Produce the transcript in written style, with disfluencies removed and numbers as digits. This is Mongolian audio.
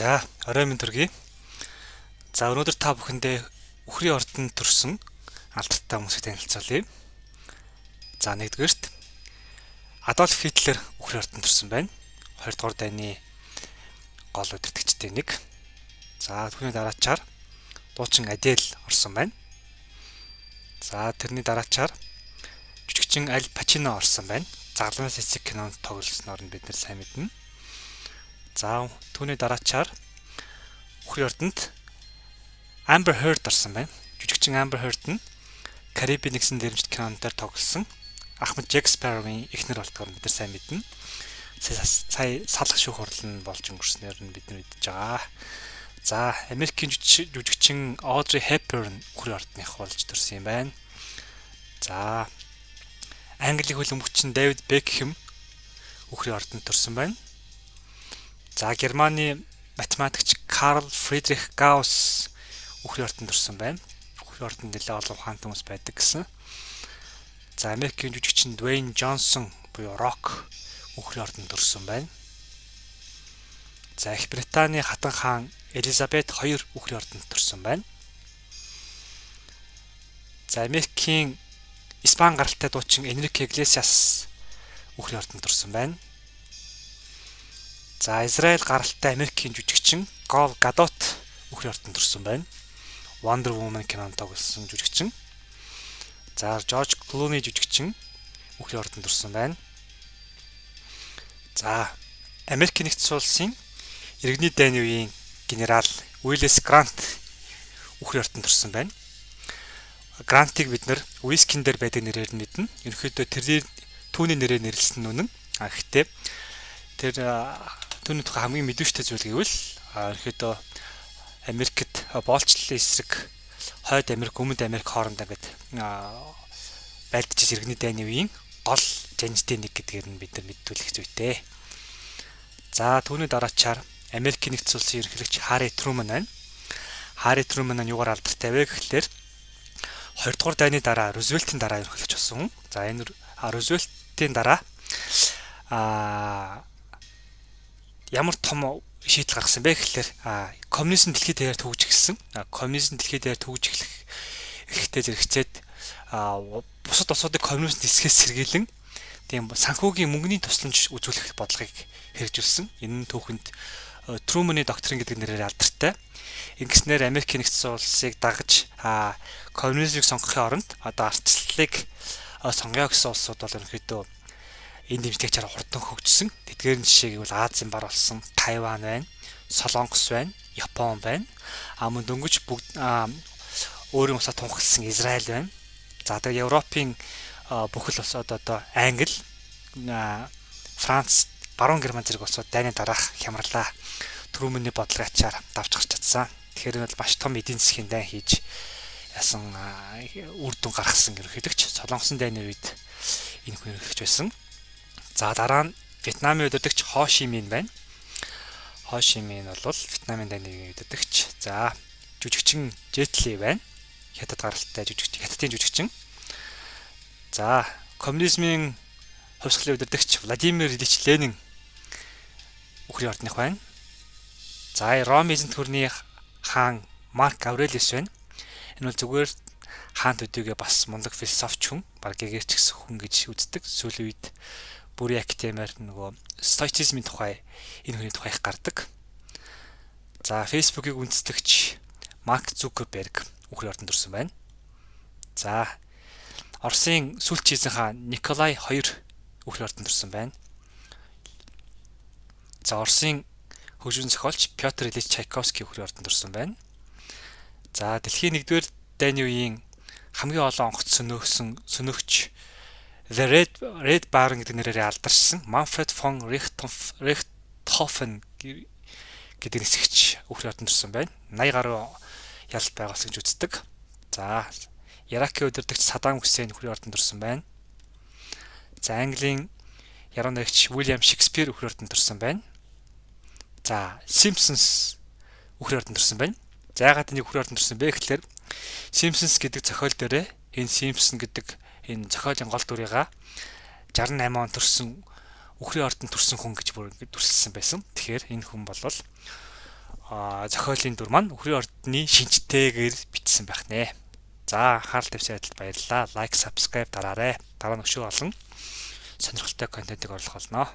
За, орой минь төргий. За, өнөөдөр та бүхэндээ үхрийн ордонд төрсэн алдартай хүмүүсийг танилцуулъя. За, нэгдүгээрт Адольф Хитлер үхрийн ордонд төрсэн байна. 2 дугаар дайны гол удирдагчдын нэг. За, түүний дараачаар дуучин Адель орсон байна. За, тэрний дараачаар жүжигчин Аль Пачино орсон байна. Загламын цэцэг кинонд тоглосноор нь бид нар сайн мэднэ. За, түүний дараачаар үхрийн ордонд Amber Heard орсон байна. Жүжигчин Amber Heard нь Карибын нэгсэн дэрэмжит кинон дээр тоглосон Ахмад Джек Спарроугийн эхнэр болдгоор бид нар сайн мэднэ. Сая салах шүүх хурал нь болж өнгөрснээр нь бид нар мэдж байгаа. За, Америкийн жүжигчин Audrey Hepburn үхрийн ордных болж төрсэн юм байна. За, Английн хөлбөмбөгчин Дэвид Бекхэм үхрийн ордонд төрсэн байна. За, Германы математикч Карл Фридрих Гаусс үхрийн ордонд төрсэн байна. Үхрийн ордонд нэлээд олон ухаантай хүмүүс байдаг гэсэн. За, Америкийн жүжигчин Дуэйн Джонсон буюу Рок үхрийн ордонд төрсэн байна. За, Их Британий хатан хаан Элизабет II үхрийн ордонд төрсэн байна. За, Америкийн Испани гаралтай дуучин Энрике Иглесиас үхрийн ордонд төрсэн байна. За, Израиль гаралтай Америкийн жүжигчин Гал Гадот үхрийн ордонд төрсэн байна. Wonder Woman кинонд тоглосон жүжигчин. За, Жорж Клуни жүжигчин үхрийн ордонд төрсэн байна. За, Америкийн нэгдсэн улсын иргэний дайны үеийн генерал Уиллис Грант үхрийн ордонд төрсэн байна. Грантыг бид нар вискин дээр байдаг нэрээр нь мэднэ. Ерөнхийдөө тэрний түүний нэрээр нэрлэсэн нь үнэн. А гэхдээ тэр түүний тухай хамгийн мэдэвчтэй зүйл гэвэл ерөнхийдөө Америкт боолчлолын эсрэг Хойд Америк, Өмнөд Америк хоорондоо ингээд байлдаж иргэний дайны үеийн гол жанжидын нэг гэдгээр нь бид нар мэдүүлэх зүйтэй. За, түүний дараачаар Америкийн нэгдсэн улсын ерөнхийлөгч Харри Трумэн байна. Харри Трумэн нь юугаар алдартай вэ гэхлээр 2 дугаар дайны дараа, Рузвельтийн дараа ерөнхийлөгч болсон. За, энэ Рузвельтийн дараа ямар том шийдэл гаргасан бэ гэхлээр коммунизм дэлхийд даяар түгж эхэлсэн. Коммунизм дэлхийд даяар түгж эхлэх эрэхтэй зэрэгцээд бусад улсуудыг коммунизм нисгээс сэргийлэн тийм санхүүгийн мөнгөний тусламж үзүүлэх бодлогыг хэрэгжүүлсэн. Энэ нь түүхэнд Трумэний доктрин гэдэг нэрээр алдартай. Ингэснээр Америкийн нэгдсэн улсыг дагаж коммунизмыг сонгохын оронд одоо ардчлалыг сонгоё гэсэн улсууд бол ерөнхийдөө энэ дэмжлэг чаар хурдан хөгжсөн. Тэдгээр нь жишээ гэвэл Азийн бар болсон Тайван байна, Солонгос байна, Япон байна. А мөн дөнгөж бүгд өөрийн усаа тунхагласан Израиль байна. За, тэгээ Европын бүхэл улсууд одоо Англи, Франц, Баруун Герман зэрэг улсууд дайны дараах хямралаа Трүмэний бодлогын ачаар давж гарч чадсан. Тэгэхээр энэ бол маш том эдийн засгийн дайн хийж ясан үр дүн гаргасан ерөнхийлөгч. Солонгосын дайны үед энэ хүн ерөнхийлөгч байсан. За, дараа нь Вьетнамын удирдагч Хо Ши Мин байна. Хо Ши Мин бол Вьетнамын дайны үеийн удирдагч. За, жүжигчин Жет Ли байна. Хятад гаралтай жүжигч, Хятадын жүжигчин. За, коммунизмын хувьсгалын удирдагч Владимир Ильич Ленин үхрийн ордных байна. За, Ром эзэнт гүрний хаан Марк Аврелиус байна. Энэ бол зүгээр хаан төдийгөө бас мундаг философч хүн, баг гэгэрч гэсэн хүн гэж үздэг. Сүүлийн үед бүрийн академиар нөгөө стоицизмын тухай энэ хүний тухай их гардаг. За, Facebook-ийг үндэслэгч Марк Зукерберг үхрийн ордонд төрсэн байна. За, Оросын сүүлчийн эзэн хаан Николай II үхрийн ордонд төрсэн байна. За, Оросын хөгжмийн зохиолч Петр Ильич Чайковский үхрийн ордонд төрсэн байна. За, дэлхийн 1-р дайны үеийн хамгийн олон онгоц сөнөөхсөн сөнөөгч The Red Baron гэдэг нэрээр алдаршсан Manfred von Richthofen гэдэг нисгэгч үхрийн ордонд төрсэн байна. 80 гаруй ялалт байгуулсан гэж үздэг. За, Иракийн удирдагч Саддам Хусейн үхрийн ордонд төрсэн байна. За, Английн яруу найрагч Уильям Шекспир үхрийн ордонд төрсэн байна. За, Simpsons үхрийн ордонд төрсэн байна. За, яагаад энийг үхрийн ордонд төрсэн бэ гэхлээр Simpsons гэдэг зохиол дээрээ энэ Simpson гэдэг энэ зохиолын гол дүрийгаа 68 он төрсэн үхрийн ордонд төрсэн хүн гэж бүр ингэж дүрсэлсэн байсан. Тэгэхээр энэ хүн бол зохиолын дүр маань Үхрийн ордны шинжтэйгээр бичсэн байх нэ. За, анхаарал тавьсан байдалд баярлалаа. Like, subscribe дараарай. Дараа нь өшөө олон сонирхолтой контентыг оруулах болно.